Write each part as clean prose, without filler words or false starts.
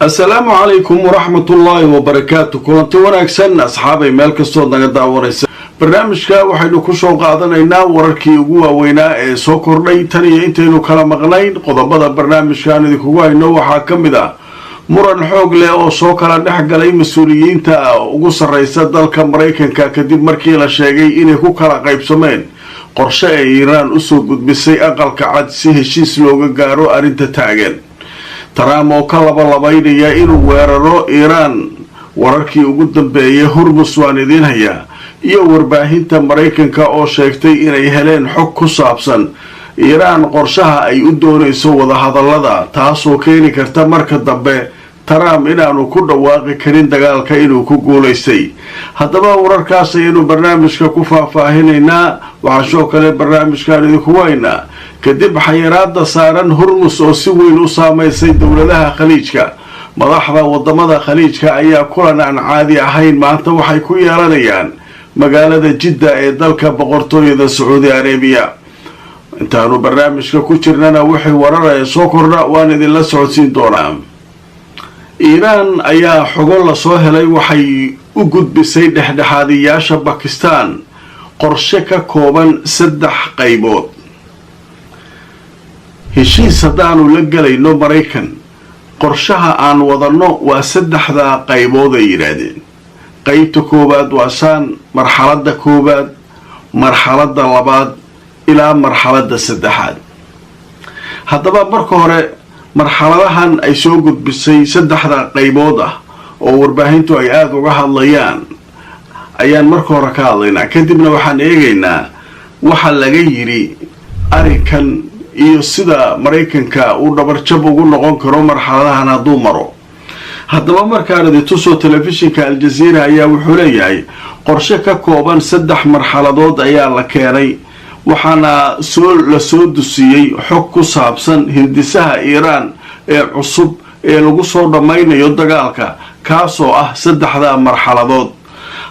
Asalaamu calaykum waraxmatullaahi wabarakaatu. Kulanti wanaagsan, asxaabay, meel kastood naga daawanaysa. Barnaamijka waxaynu kusoo qaadanaynaa wararkii ugu waaweynaa ee soo kordhay tan iyo intaynu kala maqnayn. Qodobada barnaamijkaan idinkugu hayno waxaa ka mid ah muran xoog leh oo soo kala dhex galay mas-uuliyiinta ugu sarreysa dalka Maraykanka, kadib markii la sheegay inay ku kala qaybsameen qorshe ay Iiraan usoo gudbisay Aqalka Cad si heshiis looga gaaro arrinta taagan. Trump oo ka labalabaynaya inuu weeraro Iiraan, wararkii ugu dambeeyay Hurmus waan idiin hayaa, iyo warbaahinta Maraykanka oo sheegtay inay heleen xog ku saabsan Iiraan qorshaha ay u doonayso wadahadallada, taasoo keeni karta marka dambe Trump inaanu ku dhawaaqi karin dagaalka inuu ku guulaystay. Haddaba wararkaas ayaynu barnaamijka ku faahfaahinaynaa. Waxaa sidoo kale barnaamijkan idinku haynaa, kadib xayiraada saaran Hurmus oo si weyn u saameysay dowladaha Khaliijka, madaxda wadamada Khaliijka ayaa kulan aan caadi ahayn maanta waxay ku yeelanayaan magaalada Jidda ee dalka Boqortooyada Sacuudi Arabiya. Intaanu barnaamijka ku jirnana wixii wararaya soo kordha waan idinla socodsiin doonaa. Iiraan ayaa xogo lasoo helay waxay u gudbisay dhexdhexaadiyaasha Bakistan qorshe ka kooban saddex qaybood. Heshiis haddaanu la gelayno Maraykan, qorshaha aan wadanno waa saddexdaa qaybood, ay yidhaahdeen. Qaybta koowaad waa saan, marxaladda koowaad, marxaladda labaad ilaa marxaladda saddexaad. Haddaba marka hore marxaladahan ay soo gudbisay, saddexda qaybood ah oo warbaahintu ay aada uga hadlayaan, ayaan marka hore ka hadlaynaa. Kadibna waxaan eegaynaa waxa laga yidhi arrinkan iyo sida Maraykanka uu dhabarjab ugu noqon karo marxaladahan hadduu maro. Haddaba markaan idin tuso, telefishinka Aljaziira ayaa wuxuu leeyahay qorshe ka kooban saddex marxaladood ayaa la keenay, waxaana soo la soo dusiyey xog ku saabsan hindisaha Iiraan ee cusub ee lagu soo dhammaynayo dagaalka, kaasoo ah saddexda marxaladood.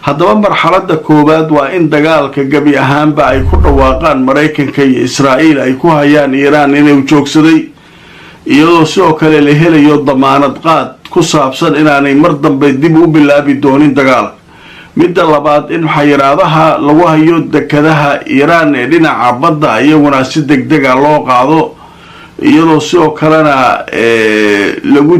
Haddaba marxaladda koowaad waa in dagaalka gebi ahaanba ay ku dhawaaqaan Maraykanka iyo Israa'iil ay ku hayaan Iiraan inuu joogsaday, iyadoo sidoo kale la helayo damaanad qaad ku saabsan inaanay mar dambe dib u bilaabi doonin dagaal. Midda labaad, in xayiraadaha lagu hayo dekadaha Iiraan ee dhinaca badda iyaguna si deg dega loo qaado, iyadoo sidoo kalena lagu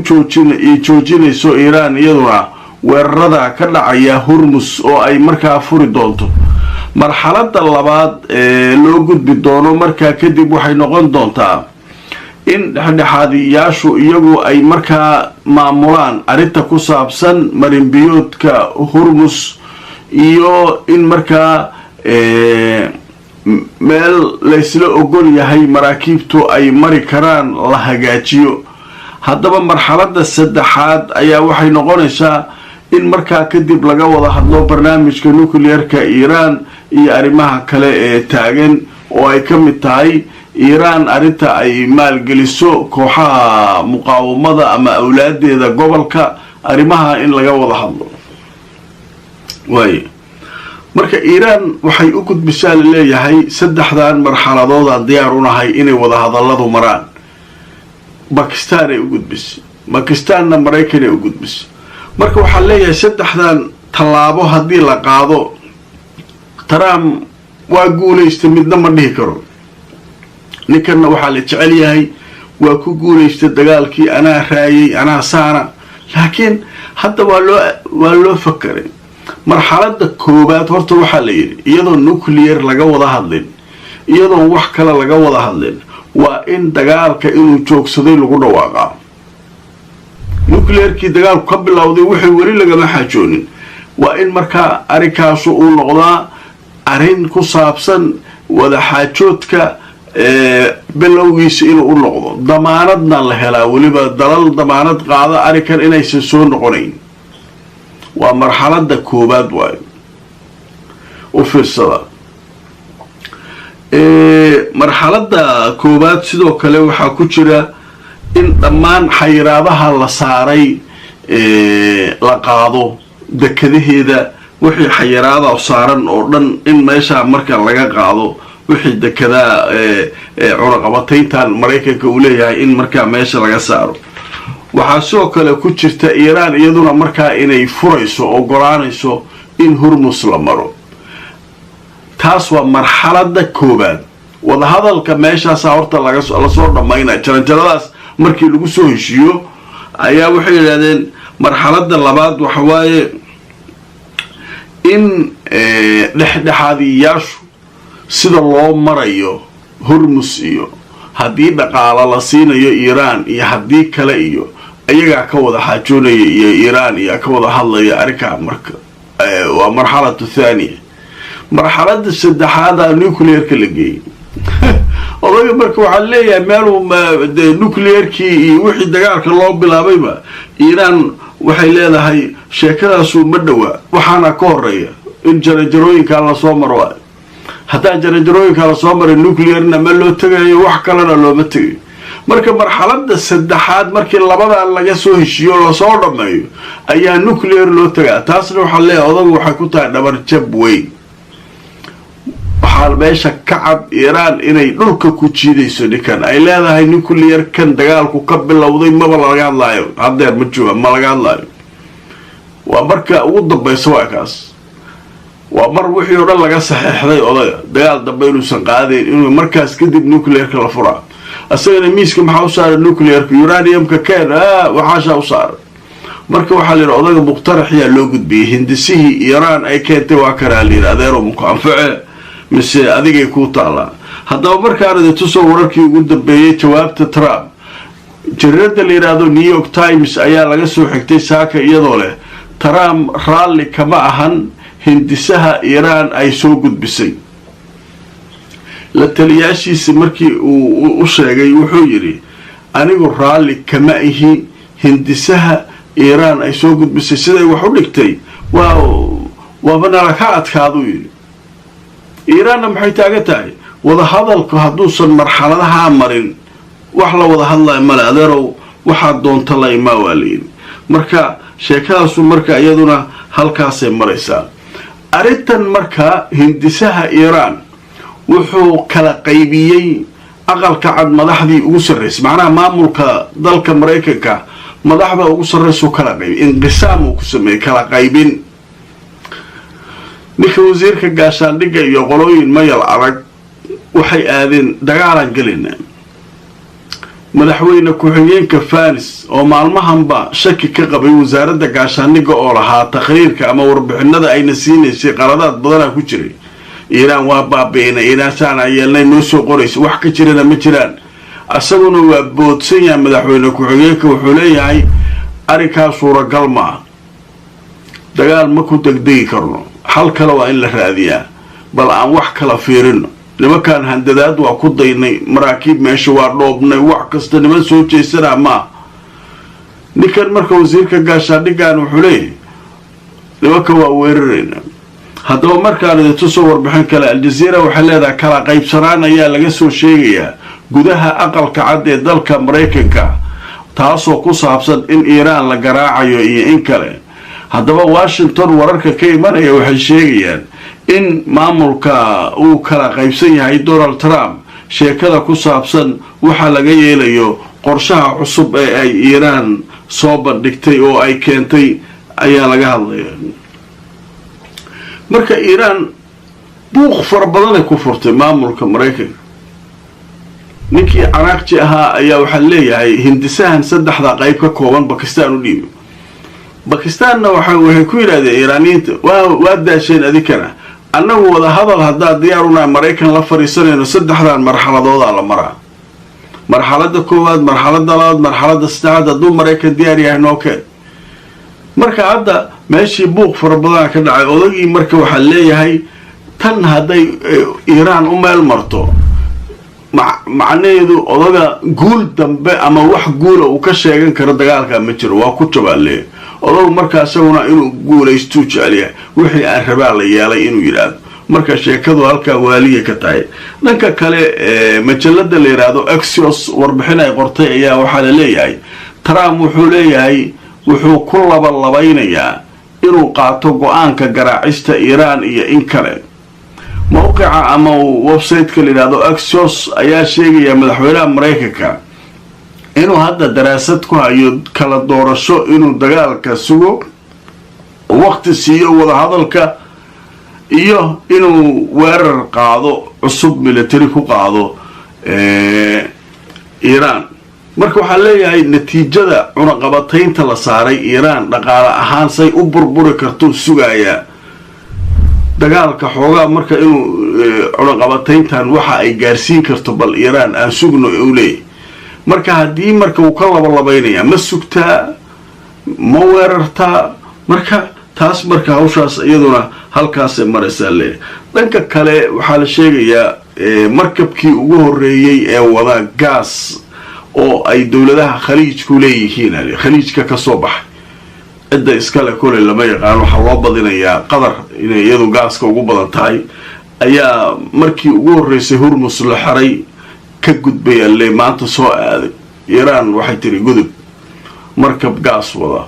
joojinayso Iiraan iyaduna weerarada ka dhacaya Hurmus oo ay markaa furi doonto. Marxaladda labaad ee loo gudbi doono markaa kadib waxay noqon doontaa in dhexdhexaadiyaashu iyagu ay markaa maamulaan arrinta ku saabsan marinbiyoodka Hurmus iyo in markaa meel laysla ogol yahay maraakiibtu ay mari karaan la hagaajiyo. Haddaba marxaladda saddexaad ayaa waxay noqonaysaa in markaa kadib laga wada hadlo barnaamijka nuclearka Iiraan iyo arrimaha kale ee taagan, oo ay ka mid tahay Iiraan arrinta ay maalgeliso kooxaha muqaawamada ama awlaadeeda gobolka, arrimaha in laga wada hadlo waay. Marka Iiraan waxay u gudbisaa laleeyahay saddexdan marxaladoodaan diyaar unahay inay wadahadalladu maraan. Bakistan ay u gudbisay, Bakistanna Maraykan ay u gudbisay. Marka waxaa leeyahay saddexdan tallaabo haddii la qaado, Trump waa guulaystay midna ma dhihi karo. Ninkanna waxaa la jecel yahay waa ku guulaystay dagaalkii, anaa raayay, anaa saana, laakiin hadda waa loo fakaray. Marxaladda koowaad horta waxaa la yidhi, iyadoo nuclear laga wada hadlin, iyadoon wax kale laga wada hadlin, waa in dagaalka inuu joogsaday lagu dhawaaqaa. Nuclearkii dagaalku ka bilowday wixii weli lagama xaajoonin. Waa in markaa arrinkaasu uu noqdaa arrin ku saabsan wadaxaajoodka bilowgiisa inuu u noqdo, damaanadna la helaa, weliba dalal damaanad qaada arrinkan inaysan soo noqonayn. Waa marxaladda koowaad waayo. U fiirsada, marxaladda koowaad sidoo kale waxaa ku jira in dhammaan xayiraadaha la saaray la qaado, dekadaheeda wixii xayiraada saaran oo dhan in meesha marka laga qaado, wixii dekedaa cunaqabatayntan Maraykanka uu leeyahay in markaa meesha laga saaro. Waxaa sidoo kale ku jirta Iiraan iyaduna markaa inay furayso, ogolaanayso in Hurmus la maro. Taas waa marxaladda koowaad. Wadahadalka meeshaasaa horta lasoo dhammaynaya. Jaranjaradaas markii lagu soo heshiiyo ayaa waxay yidhahdeen marxaladda labaad waxawaaye in dhexdhexaadiyayaashu sida loo marayo Hurmus iyo haddii dhaqaalo la siinayo Iiraan iyo haddii kale, iyo iyagaa ka wada xaajoonaya iyo Iiraan iyo ka wada hadlaya arrinkaa. Marka waa marxalatu thaaniya. Marxaladda saddexaada nuclearka la geeyey odayga. Marka waxaa leeyahay meeluu de nuclearkii iyo wixii dagaalka loo bilaabayba, Iiraan waxay leedahay sheekadaasu ma dhowaa. Waxaana ka horeeya in jaranjarooyinkaa lasoo maro. Haddaan jaranjarooyinkaa lasoo maray, nuclearna ma loo tegayo, wax kalena looma tegayo. Marka marxaladda saddexaad markii labadaa laga soo heshiiyo, lasoo dhammeeyo, ayaa nuclear loo tegaa. Taasna waxaa leeyahay odagu waxay ku tahay dhabar jab weyn. Waxaa meesha ka cad Iiraan inay dhulka ku jiidayso ninkan, ay leedahay nuclear-kan dagaalku ka bilowday maba laga hadlaayo, haddeer ma jooga, ma laga hadlaayo. Waa marka ugu dambaysa, waa kaas, waa mar wixii oo dhan laga saxeexday odaga dagaal dambe inuusan qaadayn, inuu markaas kadib nuclearka la furaa. Isagana miiska maxaa u saaray? Nuclearka uraniumka ken waxaashaa u saaray. Marka waxaa la yidhi odaga muqtaraxyaa loo gudbiyey, hindisihii Iiraan ay keentay waa kanaa la yidhi, adeero maku anface mise adigay kuu taallaa? Haddaba markaan idin tuso wararkii ugu dambeeyey, jawaabta Trump. Jariirada la yidhaahdo New York Times ayaa laga soo xigtay saaka iyadoo leh Trump raalli kama ahan hindisaha Iiraan ay soo gudbisay. La taliyaashiisi markii uu u sheegay wuxuu yidhi, anigu raalli kama ihi hindisaha Iiraan ay soo gudbisay, siday wax u dhigtay waaba nala ka adkaaduu yidhi. Iiraanna maxay taagan tahay? Wadahadalku hadduusan marxaladahaa marin, wax la wada hadlayo male, adeerow waxaa doonta la imaa, waa layidhi. Marka sheekadaasu marka iyaduna halkaasay maraysaa arrintan. Marka hindisaha Iiraan wuxuu kala qaybiyey Aqalka Cad madaxdii ugu sarraysay, macnaha maamulka dalka Maraykanka madaxda ugu sarraysuu kala qaybiyay, inqisaam uu ku sameeyey, kala qaybin. Ninka wasiirka gaashaandhigga iyo qolooyin mayal adag waxay aadeen dagaalaan gelina. Madaxweyne ku-xigeenka Vance oo maalmahanba shaki ka qabay wasaaradda gaashaandhigga oo lahaa taqriirka ama warbixinada ayna siinaysay qaladaad badanaa ku jiray, Iiraan waa baabi'inay, Iiraan saanaa yeelnay noo soo qoraysa, wax ka jirana ma jiraan, isaguna waa boodsan yahay. Madaxweyne ku-xigeenka wuxuu leeyahay arrinkaa suuragal ma ah, dagaal ma ku degdegi karno, xal kale waa in la raadiyaa, bal aan wax kala fiirino. Nimankaan handadaad waa ku daynay, maraakiib meesha waa dhoobnay, wax kasta, niman soo jeesanaa maa ninkan. Marka wasiirka gaashaandhiggan wuxuu leeyahay nimanka waa weerarayna. Haddaba markaan idin tuso warbixin kale, Aljaziira waxay leedahay kala qaybsanaan ayaa laga soo sheegayaa gudaha Aqalka Cad ee dalka Maraykanka, taasoo ku saabsan in Iiraan la garaacayo iyo in kale. Haddaba Washington wararka ka imanaya waxay sheegayaan in maamulka uu kala qaybsan yahay Donald Trump sheekada ku saabsan waxa laga yeelayo qorshaha cusub ee ay Iiraan soo bandhigtay oo ay keentay ayaa laga hadlaya. Marka Iiraan buuq fara badanay ku furtay maamulka Maraykanka. Ninkii Caraaqji ahaa ayaa waxaa leeyahay hindisahan saddexda qayb ka kooban Bakistan u dhiibay. Bakistaanna waxay ku yidhahdeen Iiraaniyiinta, waa daasheen adinkana, annagu wada hadal haddaad diyaar unahay Maraykan la fadhiisanayno, saddexdan marxaladoodaa la maraa: marxaladda koowaad, marxaladda labaad, marxaladda saddexaad. Hadduu Maraykan diyaar yahay, noo keen. Marka hadda meeshii buuq fara badana ka dhacay odagii. Marka waxaa leeyahay tan hadday Iiraan u meel marto, macnaheedu odaga guul dambe ama wax guula uu ka sheegan karo dagaalka ma jiro, waa ku jabaaleeya odagu. Marka isaguna inuu guulaystuu jecelyahay, wixii aan rabaa la yeelay inuu yidhaahdo. Marka sheekadu halkaa waaliya ka tahay. Dhanka kale, majalada la yidhaahdo Axios warbixin ay qortay ayaa waxaa la leeyahay Trump wuxuu leeyahay wuxuu ku labalabaynayaa inuu qaato go-aanka garaacista Iiraan iyo in kale. Mowqica ama website-ka la yidhaahdo Axios ayaa sheegaya madaxweynaha Maraykanka Inuu hadda daraasad ku hayo kala doorasho, inuu dagaalka sugo, waqti siiyo wadahadalka, iyo inuu weerar qaado cusub, military ku qaado Iiraan. Marka waxaa leeyahay natiijada cunaqabataynta la saaray Iiraan dhaqaale ahaan say u burburi karto sugayaa dagaalka xoogaa. Marka inuu cunaqabatayntan waxa ay gaarsiin karto bal Iiraan aan sugno u leeyahy. Marka haddii marka uu ka labalabaynaya, ma sugtaa, ma weerartaa? Marka taas, marka hawshaas iyaduna halkaasay maraysaa leeyahay. Dhanka kale waxaa la sheegayaa markabkii ugu horeeyey ee wada gaas oo ay dowladaha Khaliijku leeyihiin, Khaliijka kasoo baxay, cidda iskale koley lama yaqaan, waxaa loo badinayaa Qatar inay iyadu gaaska ugu badan tahay, ayaa markii ugu horreysay Hurmus la xiray ka gudbay alle maanta soo aaday. Iiraan waxay tiri gudub markab gaas wada.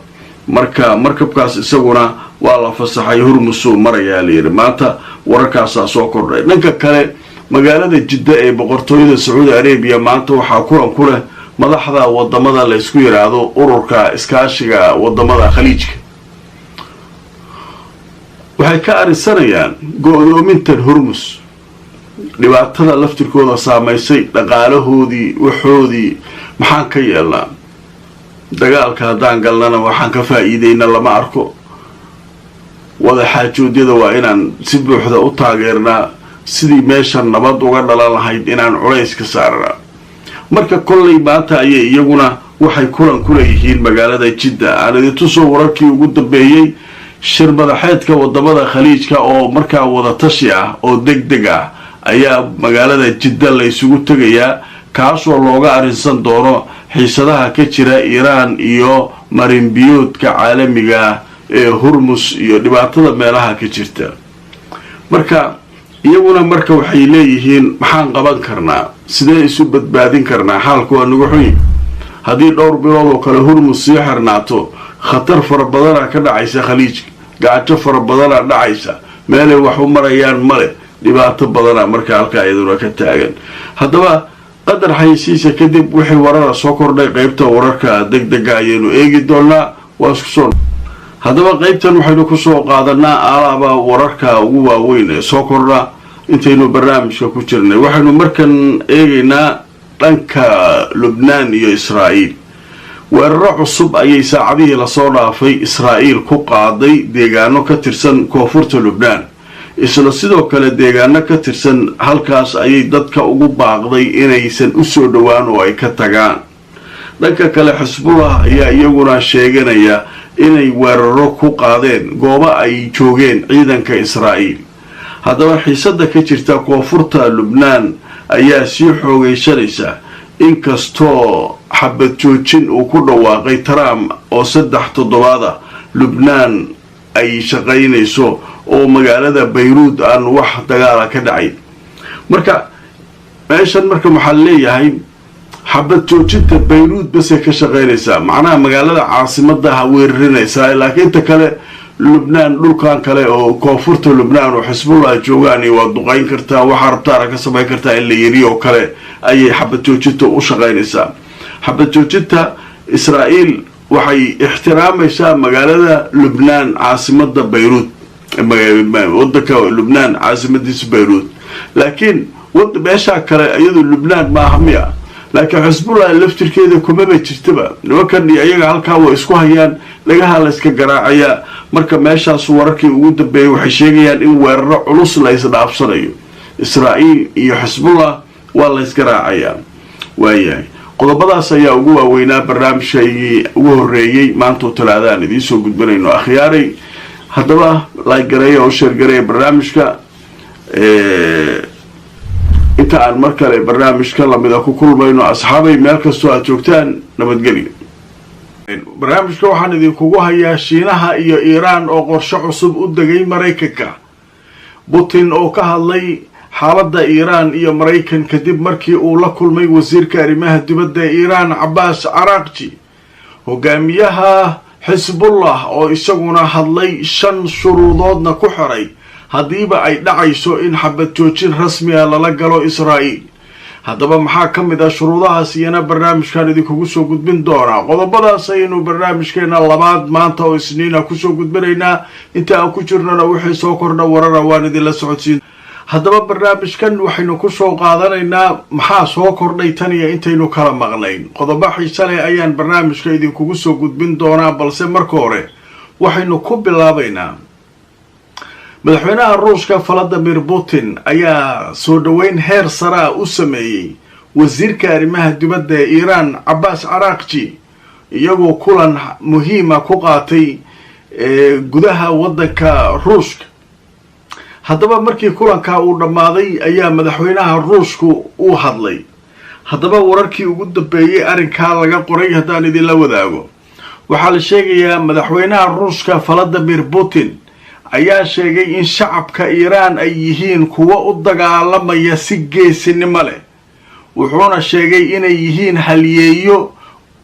Marka markabkaas isaguna waa la fasaxay, Hurmusuu marayaa layidhi maanta. Wararkaasaa soo kordhay. Dhanka kale, magaalada Jidda ee Boqortooyada Sacuudi Arabiya maanta waxaa kulan ku leh madaxda wadamada la isku yidhaahdo Ururka Iskaashiga Wadamada Khaliijka. Waxay ka arisanayaan go-doomintan Hurmus, dhibaatada laftirkooda saamaysay dhaqaalahoodii, waxoodii. Maxaan ka yeelnaa dagaalka? Haddaan galnana waxaan ka faa'iideyna lama arko. Wada xaajoodyada waa inaan si buuxda u taageernaa, sidii meesha nabad uga dhalan lahayd inaan culays ka saarnaa. Marka kollay maanta ayay iyaguna waxay kulan ku leeyihiin magaalada Jidda. Aan idintusoo wararkii ugu dambeeyey shir madaxeedka wadamada Khaliijka oo markaa wadatashi ah oo deg deg ah ayaa magaalada Jidda la isugu tegayaa, kaasoo looga arrinsan doono xiisadaha ka jira Iiraan iyo marinbiyoodka caalamiga ee Hurmus iyo dhibaatada meelaha ka jirta. Marka iyaguna marka waxay leeyihiin, maxaan qaban karnaa? Sidee isu badbaadin karnaa? Xaalku waa nagu xunyi. Haddii dhowr bilood oo kale Hurmus sii xirnaato, khatar fara badanaa ka dhacaysa Khaliijka, gacajo fara badanaa dhacaysa, meelay wax u marayaan male, dhibaato badanaa marka halkaa iyaduna ka taagan. Haddaba qadar xayeysiisa kadib, wixii warara soo kordhay qeybta wararka deg dega ayaynu eegi doonaa. Waa isku soo. Haddaba qeybtan waxaynu kusoo qaadanaa alaaba wararka ugu waaweyn ee soo kordha intaynu barnaamijka ku jirnay. Waxaynu markan eegaynaa dhanka Lubnaan iyo Israa'iil. Weeraro cusub ayay saacadihii lasoo dhaafay Israa'iil ku qaaday deegaano ka tirsan koonfurta Lubnaan. Isla sidoo kale deegaano ka tirsan halkaas ayay dadka ugu baaqday inaysan usoo dhowaan oo ay ka tagaan. Dhanka kale, Xisbullah ayaa iyaguna sheeganaya inay weeraro ku qaadeen goobo ay joogeen ciidanka Israa'iil. Haddaba xiisada ka jirta koonfurta Lubnaan ayaa sii xoogaysanaysa, inkastoo xabad joojin uu ku dhawaaqay Trump oo 3 toddobaad ah Lubnaan ay shaqaynayso oo magaalada Bayruud aan wax dagaala ka dhacay. Marka meeshan marka waxaa leeyahay xabad joojinta Bayruud basay ka shaqaynaysaa, macnaha magaalada caasimada ha weerarinaysaa, laakiin inta kale Lubnaan, dhulkan kale oo koonfurta Lubnaan oo Xisbullah joogaan, waa duqayn kartaa, waxaa rabtaana ka samayn kartaa in la yiri oo kale ayay xabad joojinta u shaqaynaysaa. Xabad joojinta Israa'iil waxay ixtiraamaysaa magaalada Lubnaan caasimada Bayruud, wadanka Lubnaan caasimadiisa Bayruud, laakiin meeshaa kale iyadu Lubnaan maaha miya? Laakiin Xisbullah laftirkeeda kumaba jirtaba. Nimankan iyo iyaga halkaa way isku hayaan, dhagaha la iska garaacayaa. Marka meeshaas wararkii ugu dambeeyay waxay sheegayaan in weeraro culus la isdhaafsanayo Israa'iil iyo Xisbullah, waa la isgaraacayaa. Waayahay, qodobadaas ayaa ugu waaweynaa barnaamijkaygii ugu horreeyey maantoo Talaadaan idiin soo gudbanayno. Akhyaaray, haddaba like gareeya oo share gareeya barnaamijka. Inta aan mar kale barnaamijka lamida ku kulmayno, asxaabay, meel kastoo aad joogtaan nabadgelyo. Barnaamijka waxaan idinkugu hayaa Shiinaha iyo Iiraan oo qorshe cusub u degay Maraykanka, Putin oo ka hadlay xaaladda Iiraan iyo Maraykan kadib markii uu la kulmay wasiirka arrimaha dibadda ee Iiraan Cabaas Caraaqji, hogaamiyaha Xisbullah oo isaguna hadlay, shan shuruudoodna ku xiray haddiiba ay dhacayso in xabad joojin rasmi ah lala galo Israa'iil. Haddaba maxaa ka mid ah shuruudahaas? Iyana barnaamijkan idinkugu soo gudbin doonaa. Qodobadaas ayaynu barnaamijkeena labaad maanta oo Isniina kusoo gudbinaynaa. Inta aan ku jirnona wixii soo kordha warara waan idinla socodsiin. Haddaba barnaamijkan waxaynu kusoo qaadanaynaa maxaa soo kordhay tan iyo intaynu kala maqnayn. Qodobo xiise leh ayaan barnaamijka idinkugu soo gudbin doonaa, balse marka hore waxaynu ku bilaabaynaa madaxweynaha Ruushka Valadimir Putin ayaa soo dhoweyn heer sare ah u sameeyey wasiirka arrimaha dibadda ee Iiraan, Cabaas Caraaqji, iyagoo kulan muhiima ku qaatay gudaha waddanka Ruushka. Haddaba markii kulankaa uu dhammaaday ayaa madaxweynaha Ruushku uu hadlay. Haddaba wararkii ugu dambeeyey arrinkaa laga qoray haddaan idinla wadaago, waxaa la sheegayaa madaxweynaha Ruushka Valadimir Putin ayaa sheegay in shacabka Iiraan ay yihiin kuwo u dagaalamaya si geesinimo leh, wuxuuna sheegay inay yihiin halyeeyo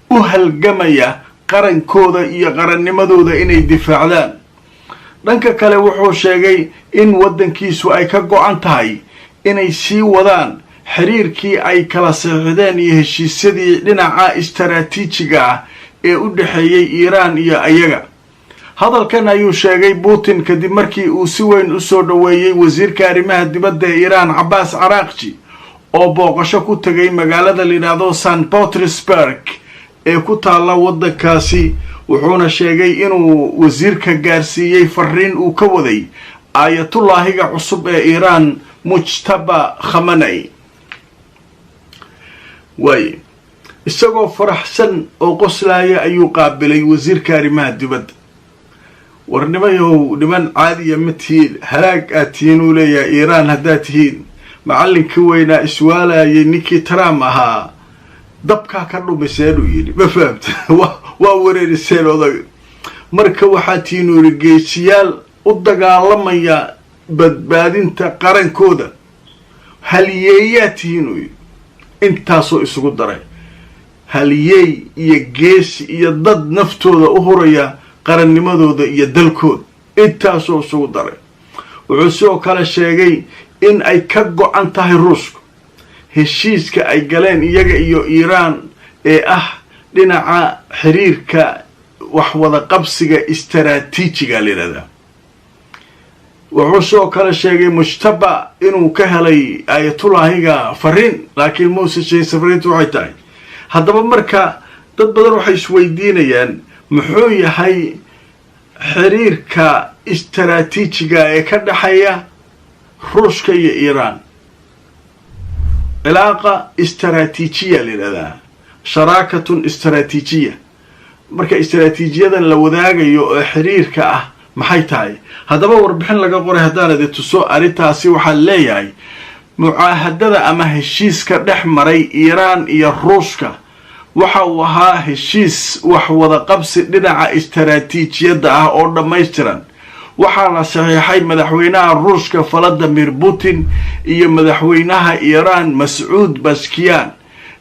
u halgamaya qarankooda iyo qarannimadooda inay difaacdaan. Dhanka kale, wuxuu sheegay in waddankiisu ay ka go'an tahay inay sii wadaan xiriirkii ay kala saxiixdeen iyo heshiisyadii dhinaca istaraatiijiga ah ee u dhexeeyey Iiraan iyo ayaga. Hadalkan ayuu sheegay Putin kadib markii uu si weyn u soo dhoweeyey wasiirka arrimaha dibadda ee Iiraan, Cabaas Caraaqji, oo booqasho ku tegay magaalada la yidhaahdo St Petersburg ee ku taalla waddankaasi. Wuxuuna sheegay inuu wasiirka gaarsiiyey fariin uu ka waday aayatullaahiga cusub ee Iiraan, Mujtaba Khamanay. Waaye, isagoo faraxsan oo qoslaaya ayuu qaabilay wasiirka arrimaha dibadda. War nimayahow, niman caadiya ma tihiin, halaag aad tihiin, uu leeyahay. Iiraan haddaad tihiin, macallinkii weynaa iswaalayay, ninkii Trump ahaa, dabkaa ka dhumiseen, uu yidhi. Ma fahamta? Waa wareeriseen odag. Marka waxaa tihiin, uu yidhi, geesiyaal u dagaalamaya badbaadinta qarankooda, halyeeyaa tihiin, uu yidhi. Intaasoo isugu daray halyeey iyo geesi iyo dad naftooda u huraya qarannimadooda iyo dalkooda, intaasoo isugu daray. Wuxuu sidoo kale sheegay in ay ka go'an tahay Ruushku heshiiska ay galeen iyaga iyo Iiraan ee ah dhinaca xiriirka waxwada qabsiga istaraatiijiga la yidhahdaa. Wuxuu sidoo kale sheegay Mujtaba inuu ka helay aayatullaahiga fariin, laakiin muuse sheegay fariintu waxay tahay. Haddaba marka dad badan waxay isweydiinayaan muxuu yahay xiriirka istaraatiijiga ee ka dhexeeya Ruushka iyo Iiraan. Cilaaqa istaraatiijiya la yidhahdaa, sharaakatun istaraatiijiya. Marka istaraatiijiyadan la wadaagayo oo xiriirka ah maxay tahay? Haddaba warbixin laga qoray haddaan idi tuso arrintaasi, waxaa leeyahay mucaahadada ama heshiiska dhex maray Iiraan iyo Ruushka waxa uu ahaa heshiis wax wada qabsi dhinaca istaraatiijiyadda ah oo dhammaystiran. Waxaana saxiixay madaxweynaha Ruushka Valadimir Putin iyo madaxweynaha Iiraan, Mascuud Pezeshkian.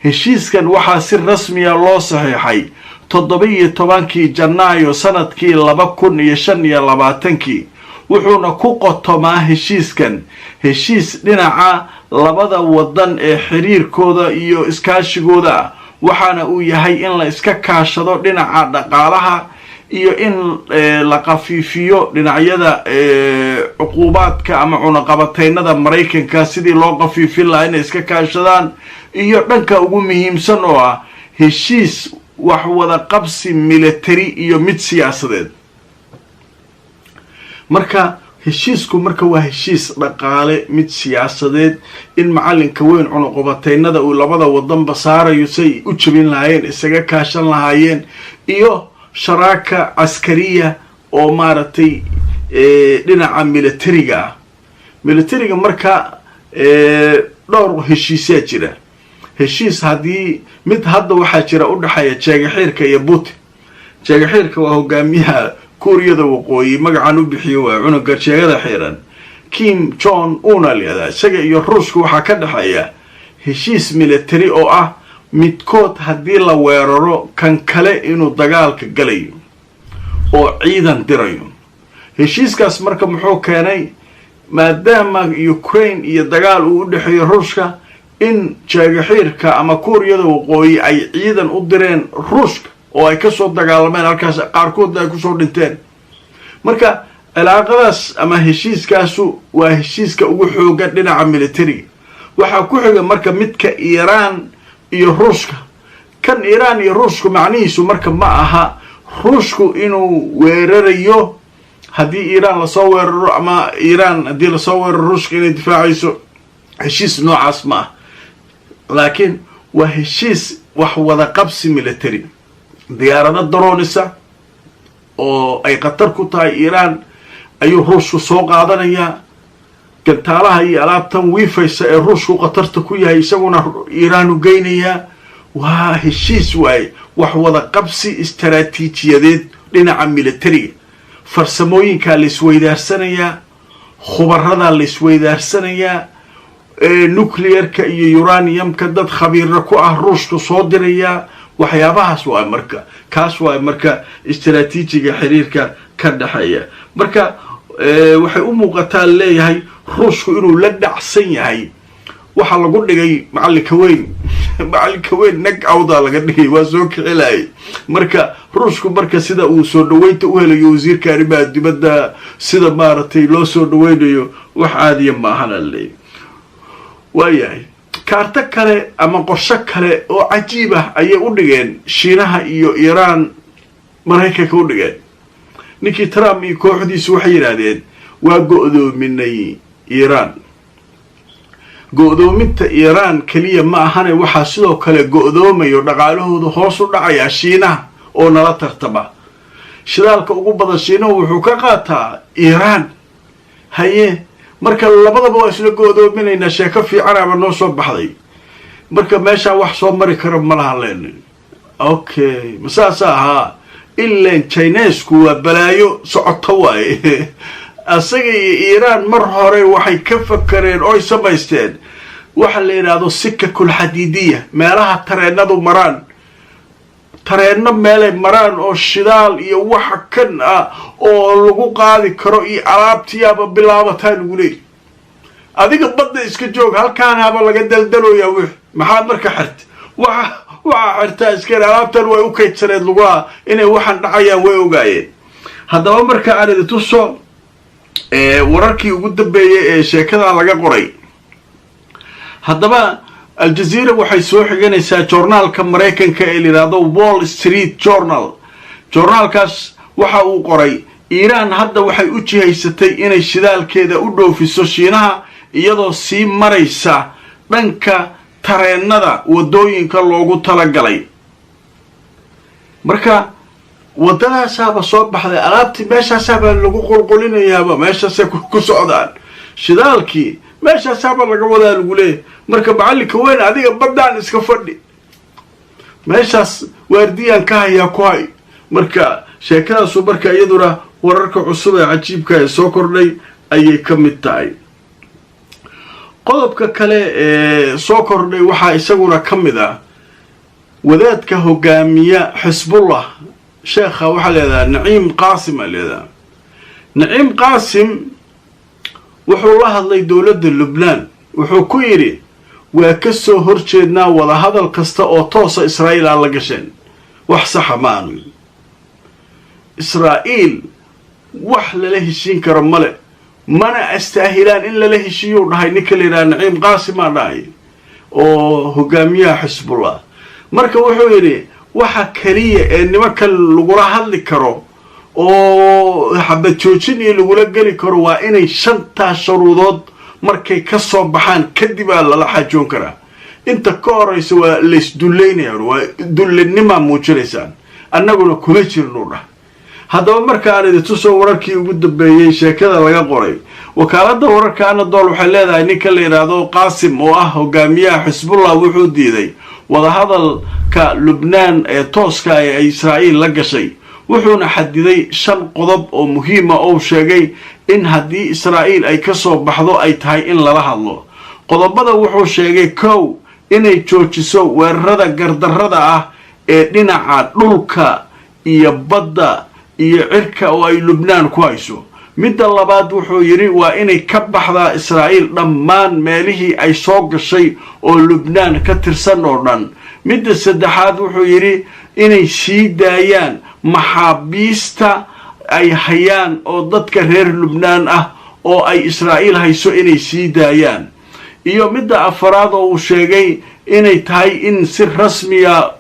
Heshiiskan waxaa si rasmiya loo saxiixay 17-kii Janaayo sanadkii 2025-kii, wuxuuna ku qotomaa heshiiskan heshiis dhinaca labada wadan ee xiriirkooda iyo iskaashigooda ah, waxaana uu yahay in la iska kaashado dhinaca dhaqaalaha iyo in la qafiifiyo dhinacyada cuquubaadka ama cunaqabateynada Maraykanka sidii loo qafiifin lahaa inay iska kaashadaan, iyo dhanka ugu muhiimsan oo ah heshiis wax wada qabsi military iyo mid siyaasadeed. Marka heshiisku marka waa heshiis dhaqaale, mid siyaasadeed, in macalinka weyn cunuqabateynada uu labada wadanba saarayo say u jabin lahaayeen, isaga kaashan lahaayeen, iyo sharaaka caskariya oo maaragtay dhinaca militariga ah. Militariga marka dhowr heshiisyaa jira. Heshiis haddii mid hadda waxaa jira u dhexeeya Jeegaxiirka iyo Putin. Jeegaxiirka waa hogaamiyaha Kuuriyada Waqooyi, magacan u bixiyo waa cunuga jeegada xiiran, Kim Jong Una layihahdaa. Isaga iyo Ruushka waxaa ka dhexeeya heshiis military oo ah midkood haddii la weeraro kan kale inuu dagaalka galayo oo ciidan dirayo. Heshiiskaas marka muxuu keenay? Maadaama Ukraine iyo dagaal uu u dhexeeyo Ruushka In jeegaxiirka ama Kuuriyada Waqooyi ay ciidan u direen Ruushka oo ay kasoo dagaalameen halkaas, qaarkoodna ay kusoo dhinteen. Marka cilaaqadaas ama heshiiskaasu waa heshiiska ugu xoogan dhinaca militariga. Waxaa ku xiga marka midka Iiraan iyo Ruushka. Kan Iiraan iyo Ruushku macnihiisu marka ma aha Ruushku inuu weerarayo haddii Iiraan lasoo weeraro, ama Iiraan haddii lasoo weeraro Ruushka inay difaacayso. Heshiis noocaas ma ah, laakiin waa heshiis wax wada qabsi military. Diyaarado drones-a oo ay khatar ku tahay Iiraan ayuu Ruushku soo qaadanayaa. Gantaalaha iyo alaabtan wiifaysa ee Ruushku khatarta ku yahay isaguna Iiraan u geynayaa. Waa heshiis waaye wax wada qabsi istaraatiijiyadeed dhinaca militariga. Farsamooyinkaa la isweydaarsanayaa, khubaradaa la isweydaarsanayaa, nuclearka iyo uraniumka dad khabiiro ku ah Ruushka soo dirayaa. Waxyaabahaas waa marka, kaas waay marka istaraatiijiga xiriirka ka dhexeeya. Marka waxay u muuqataa leeyahay Ruushku inuu la dhacsan yahay waxaa lagu dhigay macallinka weyn. Macallinka weyn nag awdaa laga dhigay, waa soo kicilayay. Marka Ruushku marka sida uu soo dhaweynta u helayo wasiirka arrimaha dibadda, sida maaragtay loo soo dhaweynayo, wax caadiya maahana leeyahy. Waayahay, kaarto kale ama qorsho kale oo cajiib ah ayay u dhigeen Shiinaha iyo Iiraan, Maraykanka u dhigeen. Ninkii Trump iyo kooxdiisu waxay yidhaahdeen waa go'doominay Iiraan. Go'doominta Iiraan keliya ma ahane, waxaa sidoo kale go'doomayo, dhaqaalahooda hoos u dhacayaa Shiinaha oo nala tartama. Shidaalka ugu badan Shiinuhu wuxuu ka qaataa Iiraan. Haye, marka labadaba waa isla go'doominaynaa. Sheeko fiicanaaba noo soo baxday. Marka meeshaa wax soo mari karo ma laha leen. Okay, masaasa ahaa? Ilan Chinesku waa balaayo socoto waaye. Asaga iyo Iiraan mar hore waxay ka fakareen oy samaysteen waxa la yidhaahdo sikakul xadiidiya, meelaha tareenadu maraan, tareenno meelay maraan oo shidaal iyo waxa kan ah oo lagu qaadi karo iyo alaabtiyaaba bilaabataa lagu leeyay. Adiga badda iska joog, halkaanaaba laga daldaloyaa. Wix maxaad marka xirta? Waxa waxaa xirtaa iska alaabtan way u kaydsaneed lagulaha inay waxaan dhacayaan way ogaayeen. Haddaba marka aan idi tuso wararkii ugu dambeeyey ee sheekadaa laga qoray. Haddaba Aljazeera waxay soo xiganaysaa joornaalka Maraykanka ee la yidhaahdo Wall Street Journal. Joornaalkaas waxa uu qoray Iiraan hadda waxay u jihaysatay inay shidaalkeeda u dhoofiso Shiinaha iyadoo sii maraysa dhanka tareennada waddooyinka loogu talagalay. Marka waddadaasaaba soo baxday, alaabtii meeshaasaabaa lagu qulqulinayaaba, meeshaasay ku socdaan, shidaalkii meeshaasaaba laga wadaa lagu leeyahy. Marka macallinka weyn, adiga baddaan iska fadhi, meeshaas waardiyaan ka hayaa ku hay. Marka sheekadaasu marka iyaduna wararka cusub ee cajiibka ee soo kordhay ayay ka mid tahay. Qodobka kale ee soo kordhay waxaa isaguna ka mid ah wadaadka hogaamiya Xisbullah, sheekha waxaa leedaha Naciim Qaasim aa leedaha. Naciim Qaasim wuxuu la hadlay dowladda Lubnaan. Wuxuu ku yidhi waa ka soo horjeednaa wadahadal kasta oo toosa Israa'iil aan la gasheen, wax saxa ma aanu. Israa'iil wax lala heshiin karo male, mana astaahilaan in lala heshiiyuu dhahay ninka la yidhaha Naciim Qaasimaa dhahay oo hogaamiyaha Xisbullah. Marka wuxuu yidhi waxa keliya ee nimankan lagula hadli karo oo xabad joojin iyo lagula geli karo waa inay shantaa sharuudood markay ka soo baxaan kadibaa lala xaajoon karaa. Inta ka horeysa waa laysdullaynaya, waa dullinimaa muujinaysaan, annaguna kuma jirnu dhah. Haddaba marka aan idi tuso wararkii ugu dambeeyey sheekada laga qoray. Wakaaladda wararka Anadol waxay leedahay ninka la yidhaahdo Qaasim oo ah hogaamiyaha Xisbullah wuxuu diiday wadahadalka Lubnaan ee tooska ee ay Israa'iil la gashay, wuxuuna xadiday shan qodob oo muhiima oo sheegay in haddii Israa'iil ay ka soo baxdo ay tahay in lala hadlo. Qodobada wuxuu sheegay, kow, inay joojiso weerarada gardarrada ah ee dhinaca dhulka iyo badda iyo cirka oo ay Lubnaan ku hayso. Midda labaad, wuxuu yidhi, waa inay ka baxdaa Israa'iil dhammaan meelihii ay soo gashay oo Lubnaan ka tirsan oo dhan. Midda saddexaad, wuxuu yidhi, inay sii daayaan maxaabiista ay hayaan oo dadka reer Lubnaan ah oo ay Israa'iil hayso inay sii daayaan. Iyo midda afaraad oo uu sheegay inay tahay in si rasmiya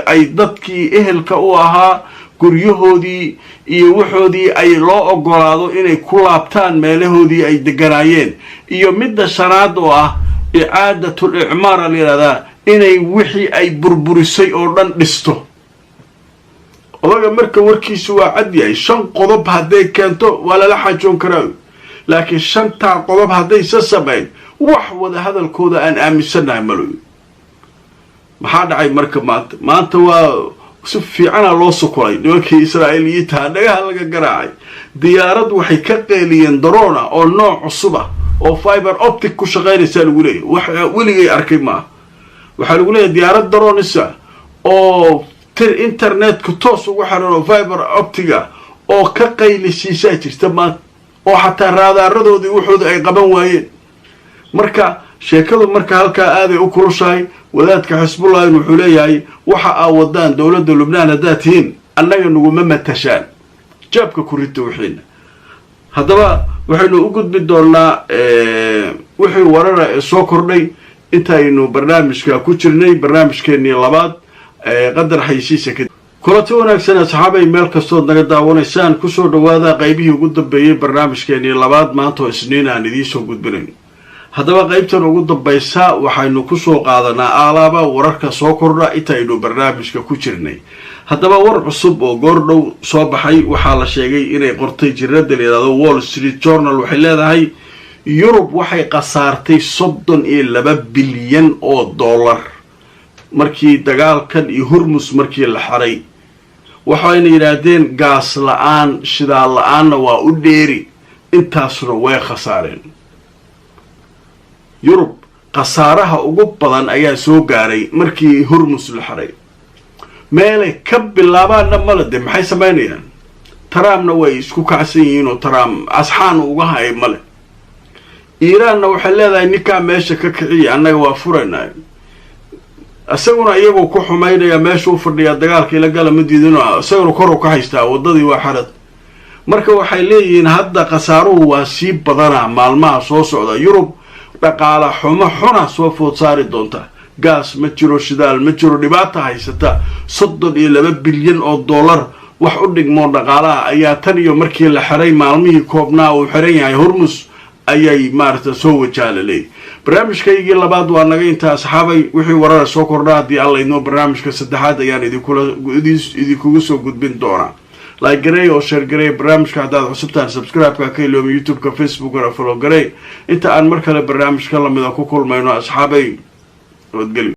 ay dadkii ehelka u ahaa guryahoodii iyo waxoodii ay loo ogolaado inay ku laabtaan meelahoodii ay deganaayeen. Iyo midda shanaad oo ah إعادة الإعمار la yidhahdaa, inay wixii ay burburisay oo dhan dhisto. Odaga marka warkiisu waa cad yahay. Shan qodob hadday keento waa lala xaajoon karaa, laakiin shantaa qodob haddaysa samayn, wax wada hadalkooda aan aaminsannahay malo. Maxaa dhacay marka maanta? Maanta waa si fiicana loo sukulay nimankii Israa'iiliyiintaha, dhagaha laga garaacay. Diyaarad waxay ka qeeliyeen drone ah oo nooc cusub ah oo fiber optic ku shaqaynaysaa lagu leeyahy. Wax weligay arkay maaha. Waxaa lagu leeyahay diyaarad drones-a oo internetka toos ugu xiran oo fiber optic-ga oo ka qaylisiisaa jirta maanta, oo xataa raadaaradoodii wuxooda ay qaban waayeen. Marka sheekadu marka halkaa aaday u kulushahay. Wadaadka Xisbullahin wuxuu leeyahay, waxa aa wadaan dowladda Lubnaan haddaad tihiin, annaga naguma matashaan, jaabka ku rita wixiina. Haddaba waxaynu u gudbi doonaa wixii warara ee soo kordhay intaynu barnaamijka ku jirnay, barnaamijkeenii labaad, qadar xaysiisa kadib. Kulanti wanaagsan, asxaabay, meel kastood naga daawanaysaan, kusoo dhawaada qaybihii ugu dambeeyey barnaamijkeenii labaad, maanta oo Isniin aan idiinsoo gudbinayn. Haddaba qaybtan ugu dambaysa waxaynu kusoo qaadanaa aalaaba wararka soo kordha intaynu barnaamijka ku jirnay. Haddaba war cusub oo goordhow soo baxay waxaa la sheegay inay qortay jariidada la yidhahdo Wall Street Journal. Waxay leedahay Yurub waxay khasaartay 32 bilyan oo dollar markii dagaalkan iyo Hurmus markii la xaray. Waxayna yidhaahdeen gaas la-aan, shidaal la-aanna waa u dheeri, intaasna way khasaareen. Yurub khasaaraha ugu badan ayaa soo gaaray markii Hurmus la xaray. Meelay ka bilaabaanna male. De maxay samaynayaan? Trumpna way isku kacsan yihiin oo Trump asxaan uga hay male. Iiraanna waxay leedahay ninkaa meesha ka kiciya, annaga waa furaynaa. Isaguna iyagoo ku xumaynaya meesha u fadhiyaa, dagaalka ila gala ma diidino, isaguna koru ka haystaa, waddadii waa xarad. Marka waxay leeyihiin hadda khasaaruhu waa sii badanaa maalmaha soo socda. Yurub dhaqaala xumo xuna soo food saari doonta. Gaas ma jiro, shidaal ma jiro, dhibaata haysata. 32 bilyan oo dollar wax u dhigmoo dhaqaalaha ayaa tan iyo markii la xiray, maalmihii koobnaa uu xiran yahay Hormus, ayay maarata soo wajaha la leeyahy. Barnaamijkaygii labaad waa naga inta, asxaabay. Wixii warara soo kordha, haddii Alla idmo, barnaamijka saddexaad ayaan idinkugu soo gudbin doonaa. Like garey oo share garey barnaamijka. Haddaad cusubtahan, subscribe-ka ka iloomi, YouTube-ka, Facebookana follow garey. Inta aan mar kale barnaamijka lamida ku kulmayno, asxaabay, nabadgelyo.